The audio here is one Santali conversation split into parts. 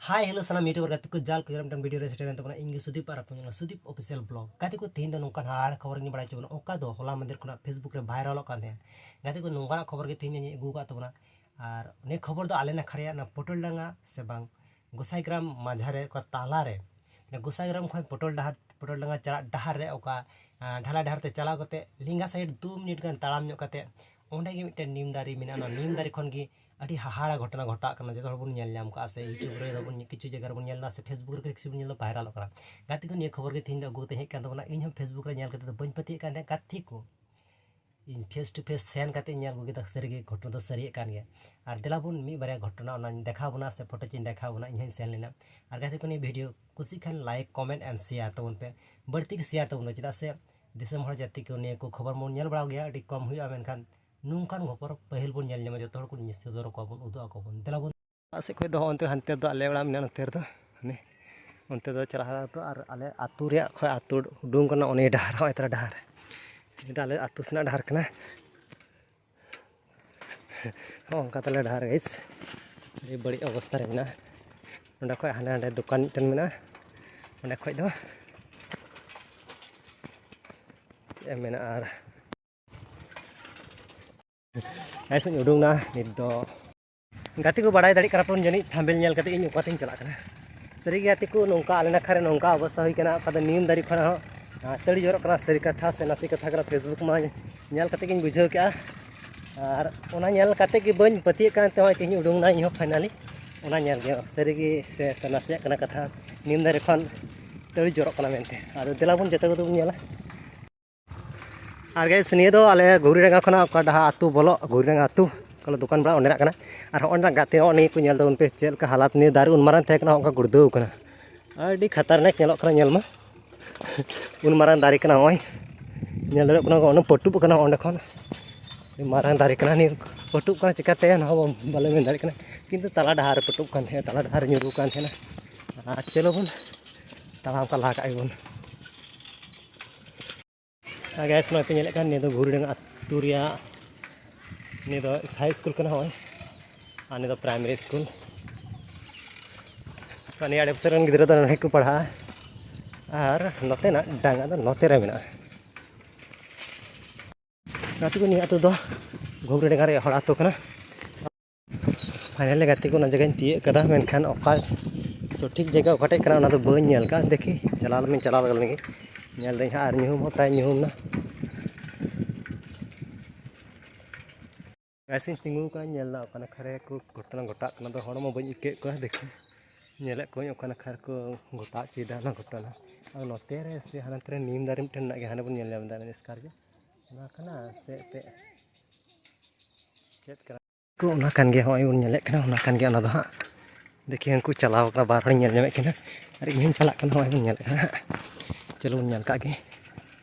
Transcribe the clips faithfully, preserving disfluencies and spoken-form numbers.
ᱦᱟᱭ ᱦᱮᱞᱳ ᱥᱟᱱᱟᱢ ᱭᱩᱴᱩᱵᱟᱨ ᱜᱟᱛᱮ ᱠᱚ, ᱡᱟᱞ ᱠᱚ ᱢᱤᱫᱴᱟᱝ ᱵᱷᱤᱰᱤᱭᱳ ᱨᱮ ᱥᱮᱴᱮᱨ ᱮᱱ ᱛᱟᱵᱚᱱᱟ᱾ ᱤᱧ ᱜᱮ ᱥᱩᱫᱤᱯ ᱟᱨ ᱟᱯᱮ ᱧᱮᱞ ᱥᱩᱫᱤᱯ ᱚᱯᱷᱤᱥᱤᱭᱟᱞ ᱵᱞᱚᱜ᱾ ᱜᱟᱛᱮ ᱠᱚ, ᱛᱮᱦᱮᱧ ᱫᱚ ᱱᱚᱝᱠᱟᱱ ᱦᱟᱦᱟᱲᱟ ᱠᱷᱚᱵᱚᱨ ᱤᱧ ᱵᱟᱲᱟᱭ ᱦᱚᱪᱚ ᱵᱚᱱᱟ, ᱚᱠᱟ ᱫᱚ ᱦᱚᱞᱟ ᱢᱟᱫᱷᱮᱨ ᱠᱷᱚᱱᱟᱜ ᱯᱷᱮᱥᱵᱩᱠ ᱨᱮ ᱵᱷᱟᱭᱨᱟᱞᱚᱜ ᱠᱟᱱ ᱛᱟᱦᱮᱸᱫ᱾ ᱜᱟᱛᱮ ᱠᱚ, ᱱᱚᱝᱠᱟᱱᱟᱜ ᱠᱷᱚᱵᱚᱨ ᱜᱮ ᱛᱮᱦᱮᱧ ᱤᱧ ᱟᱹᱜᱩ ᱟᱠᱟᱫ ᱛᱟᱵᱚᱱᱟ᱾ ᱟᱨ ᱱᱤᱭᱟᱹ ᱠᱷᱚᱵᱚᱨ ᱫᱚ ᱟᱞᱮ ᱱᱟᱠᱷᱟ ᱨᱮᱭᱟᱜ ᱚᱱᱟ ᱯᱚᱴᱚᱞ ᱰᱟᱸᱜᱟ ᱥᱮ ᱵᱟᱝ ᱜᱚᱸᱥᱟᱭ ᱜᱨᱟᱢ ᱢᱟᱡᱷᱟ ᱨᱮ, ᱚᱠᱟ ᱛᱟᱞᱟ ᱨᱮ, ᱢᱟᱱᱮ ᱜᱚᱸᱥᱟᱭ ᱜᱨᱟᱢ ᱠᱷᱚᱱ ᱯᱚᱴᱚᱞ ᱰᱟᱦᱟᱨ, ᱯᱚᱴᱚᱞ ᱰᱟᱸᱜᱟ ᱪᱟᱞᱟᱜ ᱰᱟᱦᱟᱨ ᱨᱮ, ᱚᱠᱟ ᱟᱸ, ᱰᱷᱟᱞᱟ ᱰᱟᱦᱟᱨ ᱛᱮ ᱪᱟᱞᱟᱣ ᱠᱟᱛᱮ ᱞᱮᱸᱜᱟ ᱥᱟᱭᱤᱰ ᱫᱩ ᱢᱤᱱᱤᱴ ᱜᱟᱱ ᱛᱟᱲᱟᱢ ᱧᱚᱜ ᱠᱟᱛᱮ ᱚᱸᱰᱮ ᱜᱮ ᱢᱤᱫᱴᱮᱱ ᱱᱤᱢ ᱫᱟᱨᱮ ᱢᱮᱱᱟᱜᱼᱟ᱾ ᱚᱱᱟ ᱱᱤᱢ ᱫᱟᱨᱮ ᱠᱷᱚᱱ ᱜᱮ ᱟᱹᱰᱤ ᱦᱟᱦᱟᱲᱟ ᱜᱷᱚᱴᱚᱱᱟ ᱜᱷᱚᱴᱟᱜ ᱠᱟᱱᱟ, ᱡᱚᱛᱚ ᱦᱚᱲ ᱵᱚᱱ ᱧᱮᱞ ᱧᱟᱢ ᱠᱟᱜᱼᱟ ᱥᱮ ᱭᱩᱴᱩᱵᱽ ᱨᱮ ᱵᱚᱱ, ᱠᱤᱪᱷᱩ ᱡᱟᱭᱜᱟ ᱨᱮᱵᱚᱱ ᱧᱮᱞ ᱮᱫᱟ ᱥᱮ ᱯᱷᱮᱥᱵᱩᱠ ᱨᱮ ᱠᱤᱪᱷᱩ ᱵᱚᱱ ᱧᱮᱞ ᱮᱫᱟ, ᱵᱷᱟᱭᱨᱟᱞᱚᱜ ᱠᱟᱱᱟ᱾ ᱜᱟᱛᱮ ᱠᱚ, ᱱᱤᱭᱟᱹ ᱠᱷᱚᱵᱚᱨ ᱜᱮ ᱛᱮᱦᱮᱧ ᱫᱚ ᱟᱹᱜᱩ ᱠᱟᱛᱮ ᱦᱮᱡ ᱠᱟᱱ ᱛᱟᱵᱚᱱᱟ᱾ ᱤᱧ ᱦᱚᱸ ᱯᱷᱮᱥᱵᱩᱠ ᱨᱮ ᱧᱮᱞ ᱠᱟᱛᱮ ᱫᱚ ᱵᱟᱹᱧ ᱯᱟᱹᱛᱭᱟᱹᱜ ᱠᱟᱱ ᱛᱟᱦᱮᱸᱫ᱾ ᱜᱟᱛᱮ ᱠᱚ, ᱤᱧ ᱯᱷᱮᱥ ᱴᱩ ᱯᱷᱮᱥ ᱥᱮᱱ ᱠᱟᱛᱮ ᱧᱮᱞ ᱟᱹᱜᱩ ᱠᱮᱫᱟ, ᱥᱟᱹᱨᱤᱜᱮ ᱜᱷᱚᱴᱚᱱᱟ ᱫᱚ ᱥᱟᱹᱨᱤᱭᱟᱜ ᱠᱟᱱ ᱜᱮᱭᱟ᱾ ᱟᱨ ᱫᱮᱞᱟ ᱵᱚᱱ ᱢᱤᱫ ᱵᱟᱨᱭᱟ ᱜᱷᱚᱴᱚᱱᱟ ᱚᱱᱟᱧ ᱫᱮᱠᱷᱟᱣ ᱵᱚᱱᱟ ᱥᱮ ᱯᱷᱳᱴᱳ ᱪᱤᱧ ᱫᱮᱠᱷᱟᱣ ᱵᱚᱱᱟ, ᱤᱧ ᱦᱚᱸᱧ ᱥᱮᱱ ᱞᱮᱱᱟ᱾ ᱟᱨ ᱜᱟᱛᱮ ᱠᱚ, ᱱᱤᱭᱟᱹ ᱵᱷᱤᱰᱤᱭᱳ ᱠᱩᱥᱤᱜ ᱠᱷᱟᱱ ᱞᱟᱭᱤᱠ, ᱠᱚᱢᱮᱱᱴ ᱮᱱᱰ ᱥᱮᱭᱟᱨ ᱛᱟᱵᱚᱱ ᱯᱮ, ᱵᱟᱹᱲᱛᱤ ᱜᱮ ᱥᱮᱭᱟᱨ ᱛᱟᱵᱚᱱ ᱯᱮ, ᱪᱮᱫᱟᱜ ᱥᱮ ᱫᱤᱥᱚᱢ ᱦᱚᱲ ᱡᱟᱹᱛᱤ ᱠᱚ ᱱᱤᱭᱟᱹ ᱠᱚ ᱠᱷᱚᱵᱚᱨ ᱵᱚᱱ ᱧᱮᱞ ᱵᱟᱲᱟ ᱜᱮᱭᱟ, ᱟᱹᱰᱤ ᱠᱚᱢ ᱦᱩᱭᱩᱜᱼᱟ, ᱢᱮᱱᱠᱷᱟᱱ ᱱᱚᱝᱠᱟᱱ ᱠᱷᱚᱵᱚᱨ ᱯᱟᱹᱦᱤᱞ ᱵᱚᱱ ᱧᱮᱞ ᱧᱟᱢᱟ, ᱡᱚᱛᱚ ᱦᱚᱲ ᱠᱚ ᱧᱮᱞ ᱥᱚᱫᱚᱨ ᱟᱠᱚᱣᱟ ᱵᱚᱱ, ᱩᱫᱩᱜ ᱟᱠᱚ ᱵᱚᱱ᱾ ᱫᱮᱞᱟ ᱵᱚᱱ᱾ ᱚᱲᱟᱜ ᱥᱮᱫ ᱠᱷᱚᱱ ᱫᱚ ᱦᱚᱸᱜᱼᱚ ᱱᱚᱛᱮ ᱦᱟᱱᱛᱮ ᱫᱚ ᱟᱞᱮ ᱚᱲᱟᱜ ᱢᱮᱱᱟᱜᱼᱟ, ᱱᱚᱛᱮ ᱨᱮᱫᱚ ᱦᱟᱱᱮ ᱚᱱᱛᱮ ᱫᱚ ᱪᱟᱞᱟᱜ ᱦᱩᱭᱩᱜᱼᱟ ᱛᱚ, ᱟᱨ ᱟᱞᱮ ᱟᱹᱛᱩ ᱨᱮᱭᱟᱜ ᱠᱷᱚᱱ ᱟᱹᱛᱩ ᱩᱰᱩᱝ ᱠᱟᱱᱟ ᱚᱱᱮ ᱰᱟᱦᱟᱨ, ᱦᱚᱸᱜᱼᱚᱭ ᱛᱟᱞᱮ ᱰᱟᱦᱟᱨ, ᱱᱤᱭᱟᱹ ᱫᱚ ᱟᱞᱮ ᱟᱹᱛᱩ ᱥᱮᱱᱟᱜ ᱰᱟᱦᱟᱨ ᱠᱟᱱᱟ᱾ ᱦᱚᱸ, ᱚᱱᱠᱟ ᱛᱟᱞᱮ ᱰᱟᱦᱟᱨ ᱜᱟᱭᱤᱥ, ᱟᱹᱰᱤ ᱵᱟᱹᱲᱤᱡ ᱚᱵᱚᱥᱛᱷᱟ ᱨᱮ ᱢᱮᱱᱟᱜᱼᱟ᱾ ᱱᱚᱸᱰᱮ ᱠᱷᱚᱱ ᱦᱟᱸᱰᱮ ᱱᱟᱸᱰᱮ ᱫᱚᱠᱟᱱ ᱢᱤᱫᱴᱮᱱ ᱢᱮᱱᱟᱜᱼᱟ, ᱚᱸᱰᱮ ᱠᱷᱚᱱ ᱫᱚ ᱪᱮᱫ ᱮᱢ ᱢᱮᱱᱟ ᱟᱨ ᱟᱭ ᱥᱮᱫ ᱤᱧ ᱩᱰᱩᱝ ᱮᱱᱟ ᱱᱤᱛ ᱫᱚ᱾ ᱜᱟᱛᱮ ᱠᱚ, ᱵᱟᱲᱟᱭ ᱫᱟᱲᱮᱭᱟᱜ ᱠᱟᱱᱟ ᱵᱚᱱ ᱡᱟᱹᱱᱤᱡ ᱛᱷᱟᱢᱵᱮᱞ ᱧᱮᱞ ᱠᱟᱛᱮ ᱤᱧ ᱚᱠᱟᱛᱮᱧ ᱪᱟᱞᱟᱜ ᱠᱟᱱᱟ᱾ ᱥᱟᱹᱨᱤᱜᱮ ᱜᱟᱛᱮ ᱠᱚ, ᱱᱚᱝᱠᱟ ᱟᱞᱮ ᱱᱟᱠᱷᱟ ᱨᱮ ᱱᱚᱝᱠᱟ ᱚᱵᱚᱥᱛᱟ ᱦᱩᱭ ᱠᱟᱱᱟ, ᱚᱠᱟ ᱫᱚ ᱱᱤᱢ ᱫᱟᱨᱮ ᱠᱷᱚᱱ ᱦᱚᱸ, ᱟᱸ, ᱛᱟᱹᱲᱤ ᱡᱚᱨᱚᱜ ᱠᱟᱱᱟ᱾ ᱥᱟᱹᱨᱤ ᱠᱟᱛᱷᱟ ᱥᱮ ᱱᱟᱥᱮ ᱠᱟᱛᱷᱟ ᱠᱟᱱᱟ, ᱯᱷᱮᱥᱵᱩᱠ ᱢᱟ ᱧᱮᱞ ᱠᱟᱛᱮ ᱜᱤᱧ ᱵᱩᱡᱷᱟᱹᱣ ᱠᱮᱜᱼᱟ᱾ ᱟᱨ ᱚᱱᱟ ᱧᱮᱞ ᱠᱟᱛᱮ ᱜᱮ ᱵᱟᱹᱧ ᱯᱟᱹᱛᱭᱟᱹᱜ ᱠᱟᱱ ᱛᱮ ᱦᱚᱸᱜᱼᱚᱭ ᱛᱮᱦᱮᱧ ᱩᱰᱩᱝ ᱮᱱᱟ ᱤᱧ ᱦᱚᱸ ᱯᱷᱟᱭᱱᱟᱞᱤ᱾ ᱚᱱᱟ ᱧᱮᱞ ᱜᱮ ᱥᱟᱹᱨᱤᱜᱮ ᱥᱮ, ᱥᱮ ᱱᱟᱥᱮᱭᱟᱜ ᱠᱟᱱᱟ ᱠᱟᱛᱷᱟ, ᱱᱤᱢ ᱫᱟᱨᱮ ᱠᱷᱚᱱ ᱛᱟᱹᱲᱤ ᱡᱚᱨᱚᱜ ᱠᱟᱱᱟ ᱢᱮᱱᱛᱮ᱾ ᱟᱫᱚ ᱫᱮᱞᱟ ᱵᱚᱱ ᱡᱚᱛᱚ ᱠᱚᱫᱚ ᱵᱚᱱ ᱧᱮᱞᱟ᱾ ᱟᱨ ᱜᱟᱭᱤᱥ, ᱱᱤᱭᱟᱹ ᱫᱚ ᱟᱞᱮ ᱜᱷᱩᱨᱤᱰᱟᱸᱜᱟ ᱠᱷᱚᱱᱟᱜ ᱚᱠᱟ ᱰᱟᱦᱟᱨ ᱟᱹᱛᱩ ᱵᱚᱞᱚᱜ, ᱜᱷᱩᱨᱤᱰᱟᱸᱜᱟ ᱟᱹᱛᱩ ᱚᱠᱟ ᱫᱚᱠᱟᱱ ᱵᱟᱲᱟ ᱚᱸᱰᱮᱱᱟᱜ ᱠᱟᱱᱟ᱾ ᱟᱨ ᱦᱚᱸᱜᱼᱚ ᱱᱚᱸᱰᱮᱱᱟᱜ ᱜᱟᱛᱮ ᱦᱚᱸ ᱱᱤᱭᱟᱹ ᱠᱚ ᱧᱮᱞ ᱛᱟᱵᱚᱱ ᱯᱮ, ᱪᱮᱫ ᱞᱮᱠᱟ ᱦᱟᱞᱟᱛ᱾ ᱱᱤᱭᱟᱹ ᱫᱟᱨᱮ ᱩᱱ ᱢᱟᱨᱟᱝ ᱛᱟᱦᱮᱸ ᱠᱟᱱᱟ, ᱦᱚᱸᱜᱼᱚ ᱱᱚᱝᱠᱟ ᱜᱩᱲᱫᱟᱹᱣ ᱠᱟᱱᱟ᱾ ᱟᱹᱰᱤ ᱠᱷᱟᱛᱟᱨᱱᱟᱠ ᱧᱮᱞᱚᱜ ᱠᱟᱱᱟ ᱧᱮᱞ ᱢᱟ᱾ ᱩᱱ ᱢᱟᱨᱟᱝ ᱫᱟᱨᱮ ᱠᱟᱱᱟ, ᱦᱚᱸᱜᱼᱚᱭ ᱧᱮᱞ ᱫᱟᱲᱮᱭᱟᱜ ᱠᱟᱱᱟ, ᱚᱱᱟ ᱯᱟᱹᱴᱩᱵ ᱠᱟᱱᱟ ᱚᱸᱰᱮ ᱠᱷᱚᱱ᱾ ᱟᱹᱰᱤ ᱢᱟᱨᱟᱝ ᱫᱟᱨᱮ ᱠᱟᱱᱟ, ᱱᱤᱭᱟᱹ ᱯᱟᱹᱴᱩᱵ ᱠᱟᱱᱟ ᱪᱤᱠᱟᱹᱛᱮ ᱚᱱᱟ ᱦᱚᱸ ᱵᱟᱞᱮ ᱢᱮᱱ ᱫᱟᱲᱮᱭᱟᱜ ᱠᱟᱱᱟ, ᱠᱤᱱᱛᱩ ᱛᱟᱞᱟ ᱰᱟᱦᱟᱨ ᱨᱮ ᱯᱟᱹᱴᱩᱵ ᱠᱟᱱ ᱛᱟᱦᱮᱸᱱᱟ, ᱛᱟᱞᱟ ᱰᱟᱦᱟᱨ ᱨᱮ ᱧᱩᱨᱩ ᱠᱟᱱ ᱛᱟᱦᱮᱸᱱᱟ᱾ ᱟᱨ ᱪᱚᱞᱚ ᱵᱚᱱ ᱛᱟᱲᱟᱢ ᱠᱟᱜ ᱞᱟᱦᱟ ᱠᱟᱜ ᱜᱮᱵᱚᱱ᱾ ᱟᱨ ᱜᱟᱭᱤᱥ, ᱱᱚᱜᱼᱚᱭ ᱯᱮ ᱧᱮᱞᱮᱫ ᱠᱟᱱ, ᱱᱤᱭᱟᱹ ᱫᱚ ᱜᱷᱩᱨᱤᱰᱟᱸᱜᱟ ᱟᱹᱛᱩ ᱨᱮᱭᱟᱜ, ᱱᱤᱭᱟᱹ ᱫᱚ ᱦᱟᱭ ᱥᱠᱩᱞ ᱠᱟᱱᱟ, ᱦᱚᱸᱜᱼᱚᱭ᱾ ᱟᱨ ᱱᱤᱭᱟᱹ ᱫᱚ ᱯᱨᱟᱭᱢᱟᱨᱤ ᱥᱠᱩᱞ᱾ ᱱᱤᱭᱟᱹ ᱟᱲᱮ ᱯᱟᱥᱮ ᱨᱮᱱ ᱜᱤᱫᱽᱨᱟᱹ ᱫᱚ ᱱᱚᱸᱰᱮ ᱠᱚ ᱯᱟᱲᱦᱟᱜᱼᱟ᱾ ᱟᱨ ᱱᱚᱛᱮᱱᱟᱜ ᱰᱟᱸᱜᱟ ᱫᱚ ᱱᱚᱛᱮ ᱨᱮ ᱢᱮᱱᱟᱜᱼᱟ᱾ ᱜᱟᱛᱮ ᱠᱚ, ᱱᱤᱭᱟᱹ ᱟᱹᱛᱩ ᱫᱚ ᱜᱷᱩᱜᱽᱨᱤ ᱰᱟᱸᱜᱟ ᱨᱮᱭᱟᱜ ᱦᱚᱲ ᱟᱹᱛᱩ ᱠᱟᱱᱟ᱾ ᱯᱷᱟᱭᱱᱟᱞᱤ ᱜᱟᱛᱮ ᱠᱚ, ᱚᱱᱟ ᱡᱟᱭᱜᱟᱧ ᱛᱤᱭᱟᱹᱜ ᱠᱟᱫᱟ, ᱢᱮᱱᱠᱷᱟᱱ ᱚᱠᱟ ᱥᱚᱴᱷᱤᱠ ᱡᱟᱭᱜᱟ ᱚᱠᱟᱴᱷᱮᱡ ᱠᱟᱱᱟ, ᱚᱱᱟ ᱫᱚ ᱵᱟᱹᱧ ᱧᱮᱞ ᱠᱟᱜᱼᱟ᱾ ᱫᱮᱠᱷᱤ, ᱪᱟᱞᱟᱣ ᱞᱮᱱ ᱪᱟᱞᱟᱣ ᱞᱮᱱ ᱜᱮ, ᱧᱮᱞ ᱫᱟᱹᱧ ᱦᱟᱸᱜ᱾ ᱟᱨ ᱧᱩᱦᱩᱢ ᱦᱚᱸ ᱯᱨᱟᱭ ᱧᱩᱦᱩᱢ ᱱᱟ᱾ ᱜᱟᱭᱥ, ᱤᱧ ᱛᱤᱸᱜᱩ ᱟᱠᱟᱱ, ᱧᱮᱞ ᱫᱟ ᱚᱠᱟ ᱱᱟᱠᱷᱟ ᱨᱮ ᱠᱚ ᱜᱷᱚᱴᱚᱱᱟ ᱜᱷᱚᱴᱟᱜ ᱠᱟᱱᱟ᱾ ᱫᱚ ᱦᱚᱲ ᱢᱟ ᱵᱟᱹᱧ ᱟᱹᱭᱠᱟᱹᱣᱮᱫ ᱠᱚᱣᱟ, ᱫᱮᱠᱷᱤ, ᱧᱮᱞᱮᱫ ᱠᱚᱣᱟᱧ ᱚᱠᱟ ᱱᱟᱠᱷᱟ ᱨᱮᱠᱚ ᱜᱷᱚᱴᱟᱣ ᱦᱚᱪᱚᱭᱮᱫᱟ ᱚᱱᱟ ᱜᱷᱚᱴᱚᱱᱟ᱾ ᱟᱫᱚ ᱱᱚᱛᱮ ᱨᱮ ᱥᱮ ᱦᱟᱱᱟ ᱱᱚᱛᱮ ᱨᱮ ᱱᱤᱢ ᱫᱟᱨᱮ ᱢᱤᱫᱴᱮᱱ ᱢᱮᱱᱟᱜ ᱜᱮᱭᱟ, ᱦᱟᱱᱮ ᱵᱚᱱ ᱧᱮᱞ ᱧᱟᱢ ᱮᱫᱟ, ᱚᱱᱟ ᱮᱥᱠᱟᱨ ᱜᱮ᱾ ᱚᱱᱟ ᱠᱟᱱᱟ ᱥᱮ ᱮᱱᱛᱮᱫ ᱪᱮᱫ ᱠᱟᱱᱟ? ᱠᱚ ᱚᱱᱟ ᱠᱟᱱ ᱜᱮᱭᱟ, ᱦᱚᱸᱜᱼᱚᱭ ᱵᱚᱱ ᱧᱮᱞᱮᱫ ᱠᱟᱱᱟ, ᱚᱱᱟ ᱠᱟᱱ ᱜᱮᱭᱟ ᱚᱱᱟ ᱫᱚ ᱦᱟᱸᱜ᱾ ᱫᱮᱠᱷᱤ, ᱩᱱᱠᱩ ᱪᱟᱞᱟᱣ ᱠᱟᱱᱟ, ᱵᱟᱨ ᱦᱚᱲᱤᱧ ᱧᱮᱞ ᱧᱟᱢᱮᱫ ᱠᱤᱱᱟ, ᱟᱨ ᱤᱧ ᱦᱚᱸᱧ ᱪᱟᱞᱟᱜ ᱠᱟᱱᱟ, ᱦᱚᱸᱜᱼᱚᱭ ᱵᱚᱱ ᱧᱮᱞᱮᱫ ᱠᱟᱱᱟ ᱦᱟᱸᱜ᱾ ᱪᱚᱞᱚ ᱵᱚᱱ ᱧᱮᱞ ᱠᱟᱜ ᱜᱮ᱾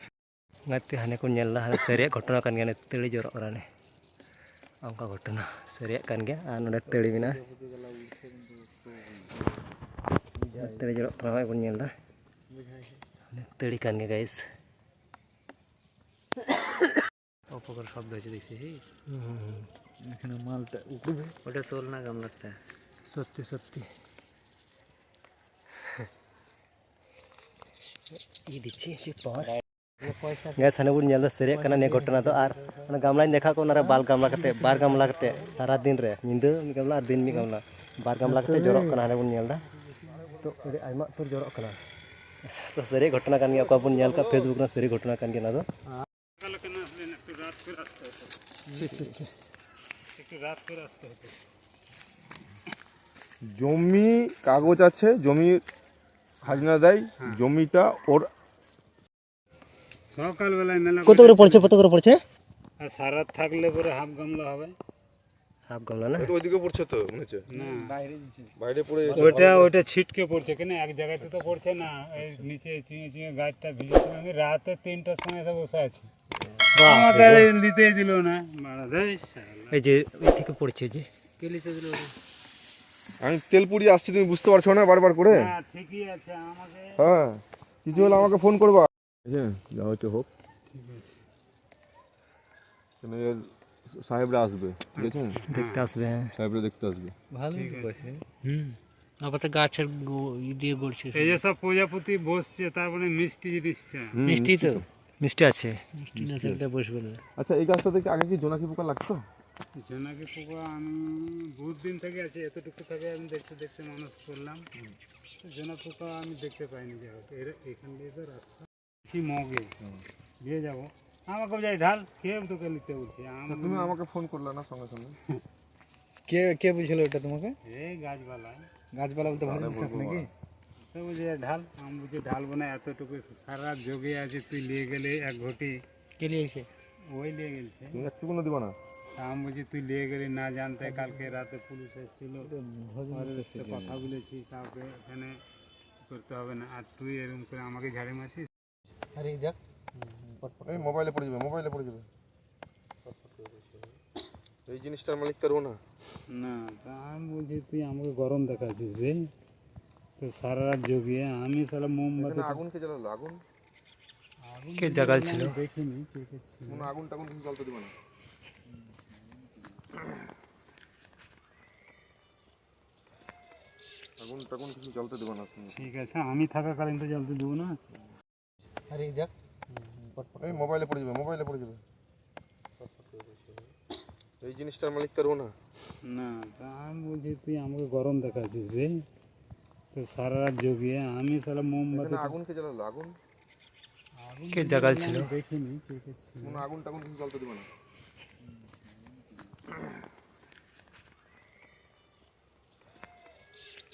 ᱜᱟᱛᱮ, ᱦᱟᱱᱮ ᱠᱚ ᱧᱮᱞ ᱫᱟ, ᱦᱟᱱᱮ ᱥᱟᱹᱨᱤᱭᱟᱜ ᱜᱷᱚᱴᱚᱱᱟ ᱠᱟᱱ ᱜᱮᱭᱟ, ᱦᱟᱱᱮ ᱛᱟᱹᱲᱤ ᱡᱚᱨᱚᱜ ᱠᱟᱱᱟ, ᱦᱟᱱᱮ ᱚᱱᱠᱟ ᱜᱷᱚᱴᱚᱱᱟ ᱥᱟᱹᱨᱤᱭᱟᱜ ᱠᱟᱱ ᱜᱮᱭᱟ᱾ ᱟᱨ ᱱᱚᱰᱮ ᱛᱟᱹᱲᱤ ᱢᱮᱱᱟᱜᱼᱟ, ᱛᱟᱹᱲᱤ ᱡᱚᱨᱚᱜ ᱠᱟᱱᱟ, ᱦᱚᱸᱜᱼᱚᱭ ᱵᱚᱱ ᱧᱮᱞ ᱫᱟ, ᱛᱟᱹᱲᱤ ᱠᱟᱱ ᱜᱮᱭᱟ ᱜᱟᱭᱥ᱾ অপকর শব্দ হচ্ছে দেখছি, হেই। এখানে মালটা উঠবে। ওটা তোল না গামলাটা। সত্যি, সত্যি। ই দিচ্ছি যে পাওয়ার। গ্যাস, ᱦᱟᱱᱮ ᱵᱚᱱ ᱧᱮᱞ ᱫᱟ, ᱥᱟᱹᱨᱤᱭᱟᱜ ᱠᱟᱱᱟ ᱱᱤᱭᱟᱹ ᱜᱷᱚᱴᱚᱱᱟ ᱫᱚ᱾ ᱟᱨ ᱚᱱᱟ ᱜᱟᱢᱞᱟᱧ ᱫᱮᱠᱷᱟᱣ ᱠᱚ, ᱚᱱᱟᱨᱮ ᱵᱟᱨ ᱜᱟᱢᱞᱟ ᱠᱟᱛᱮ, ᱵᱟᱨ ᱜᱟᱢᱞᱟ ᱠᱟᱛᱮ, ᱥᱟᱨᱟ ᱫᱤᱱ ᱨᱮ, ᱧᱤᱫᱟᱹ ᱢᱤᱫ ᱜᱟᱢᱞᱟ ᱟᱨ ᱫᱤᱱ ᱢᱤᱫ ᱜᱟᱢᱞᱟ, ᱵᱟᱨ ᱜᱟᱢᱞᱟ ᱠᱟᱛᱮ ᱡᱚᱨᱚᱜ ᱠᱟᱱᱟ, ᱦᱟᱱᱮ ᱵᱚᱱ ᱧᱮᱞ ᱫᱟ᱾ ᱛᱚ, ᱟᱹᱰᱤ ᱟᱭᱢᱟ ᱩᱛᱟᱹᱨ ᱡᱚᱨᱚᱜ ᱠᱟᱱᱟ᱾ ᱛᱚ, ᱥᱟᱹᱨᱤ ᱜᱷᱚᱴᱚᱱᱟ ᱠᱟᱱ ᱜᱮᱭᱟ, ᱚᱠᱟ ᱵᱚᱱ ᱧᱮᱞ ᱠᱟᱜ, Facebook ᱨᱮ ᱥᱟᱹᱨᱤ ᱜᱷᱚᱴᱚᱱᱟ ᱠᱟᱱ ᱜᱮᱭᱟ ᱚᱱᱟ ᱫᱚ᱾ ᱟᱪᱪᱷᱟ, ᱟᱪᱪᱷᱟ, ᱟᱪᱪᱷᱟ᱾ একটু রাত করে আসতে হতো। জমি কাগজ আছে, জমি খাজনা দেয়, হ্যাঁ। জমিটা ওর সকালবেলায় মেলা কত করে পড়ছে, কত করে পড়ছে? আর সারা থাকলে পরে হাফ গামলা হবে। হাফ গামলা না? এটা ওইদিকে পড়ছে তো, মনে হচ্ছে। না। বাইরে পড়ে গেছে। ওইটা, ওইটা ছিটকে পড়ছে, কেন এক জায়গাতে তো পড়ছে না। এই নিচে চুঁয়ে চুঁয়ে গাছটা ভিজেছিল। আমি রাতে তিনটার সময় এসে বসে আছি। বাপ রে আমাকে বাপ। নিতেই দিল না। মারা রে শালা। এই যে ওই থেকে পড়ছে যে। কে নিতে দিল ওটা? আমি তেল পুড়িয়ে আসছি, তুমি বুঝতে পারছো না বারবার করে? না, ঠিকই আছে, আমাকে হ্যাঁ, কিছু হলে আমাকে ফোন করবা। ঠিক আছে, যা হচ্ছে হোক। ঠিক আছে। কেন এর সাহেবরা আসবে, ঠিক আছে? দেখতে আসবে, হ্যাঁ। সাহেবরা দেখতে আসবে। ভালো ঠিক আছে। হুম। আপাতত গাছের গো-, ই দিয়ে গড়ছে এই যে শুধু। সব প্রজাপতি বসছে, তার মানে মিষ্টি জিনিসটা। হুম, মিষ্টি তো? মিষ্টি। মিষ্টি আছে। মিষ্টি না থাকলে বসবে না। আচ্ছা, এই গাছটাতে কি আগে কি জোনাকি পোকা লাগতো? জোনাকি পোকা আমি বহুত দিন থেকে আছে, এতটুকু থেকে আমি দেখতে দেখতে মানুষ করলাম। তো জোনাকি পোকা আমি দেখতে পাইনি, যাই হোক, এর, এখান দিয়ে তো রাস্তা। সেই মগে হুম। দিয়ে যাবো। আমাকে যাই ঢাল, কে তোকে নিতে বলছে? তা তুমি আমাকে ফোন করলে না সঙ্গে সঙ্গে? কে, কে বুঝলো এটা তোমাকে? এই গাছবালা। গাছবালা বলতে ভালো আরে জিনিস বলবো নাকি? বাবা। তো বুঝে ঢাল, আমি বুঝি ঢালবো না, এতটুকু সারা রাত জগে আছে, তুই নিয়ে গেলে এক ঘটি। কে নিয়ে গেছে? ওই নিয়ে গেছে। তুমি একটুকুনও দিবা না? তা আমি বুঝি তুই নিয়ে গেলে না জানতে, কালকে রাতে পুলিশ এসেছিল, ওদের সাথে কথা বলেছি, কাউকে এখানে করতে হবে না। আর তুই এরকম করে আমাকে ঝাড়ি মারছিস। আরে এই দেখ, পটপট এই করে। মোবাইলে পড়ে যাবে, মোবাইলে পড়ে যাবে। পটপট করে বসে। এই জিনিসটার মালিক তো রোনা। না, তা আমি বলছি, তুই আমাকে গরম দেখাচ্ছিস রে। তো সারা রাত জগিয়ে আমি সারা মোমবাতি এখানে আগুন কে জ্বালালো? আগুন? আগুন কে জ্বালালো জ্বালালছিল? আমি দেখিনি, কে কে ছিল। কোনো আগুন টাগুন কিছু জ্বালতে দিবা না। আগুন টাগুন কিছু জ্বালতে দিবা না তুমি। ঠিক আছে, আমি থাকাকালীন তো জ্বালতে দেবো না। আরে এই দেখ, পটপট এই করে। মোবাইলে পড়ে যাবে, মোবাইলে পড়ে যাবে। পটপট করে বসে। এই জিনিসটার মালিক তো রোনা। না, তা আমি বলছি, তুই আমাকে গরম দেখাচ্ছিস রে। তো সারা রাত জগিয়ে আমি সারা মোমবাতি এখানে আগুন কে জ্বালালো? আগুন? আগুন কে জ্বালালো জ্বালালছিল? আমি দেখিনি, কে কে ছিল। কোনো আগুন টাগুন কিছু জ্বালতে দিবা না।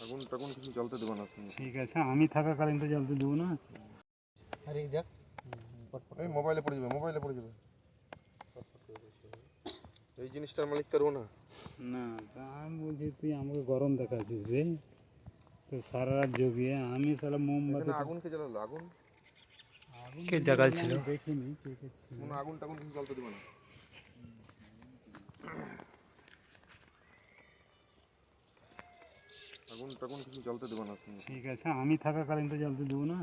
আগুন টাগুন কিছু জ্বালতে দিবা না তুমি। ঠিক আছে, আমি থাকাকালীন তো জ্বালতে দেবো না। আরে এই দেখ, পটপট এই করে। মোবাইলে পড়ে যাবে, মোবাইলে পড়ে যাবে। পটপট করে বসে। এই জিনিসটার মালিক তো রোনা। না, তা আমি বলছি, তুই আমাকে গরম দেখাচ্ছিস রে। তো সারা রাত জগিয়ে আমি সারা মোমবাতি এখানে আগুন কে জ্বালালো? আগুন? আগুন কে জ্বালালো জ্বালালছিল? আমি দেখিনি, কে কে ছিল। কোনো আগুন টাগুন কিছু জ্বালতে দিবা না। আগুন টাগুন কিছু জ্বালতে দিবা না তুমি। ঠিক আছে, আমি থাকাকালীন তো জ্বালতে দেবো না।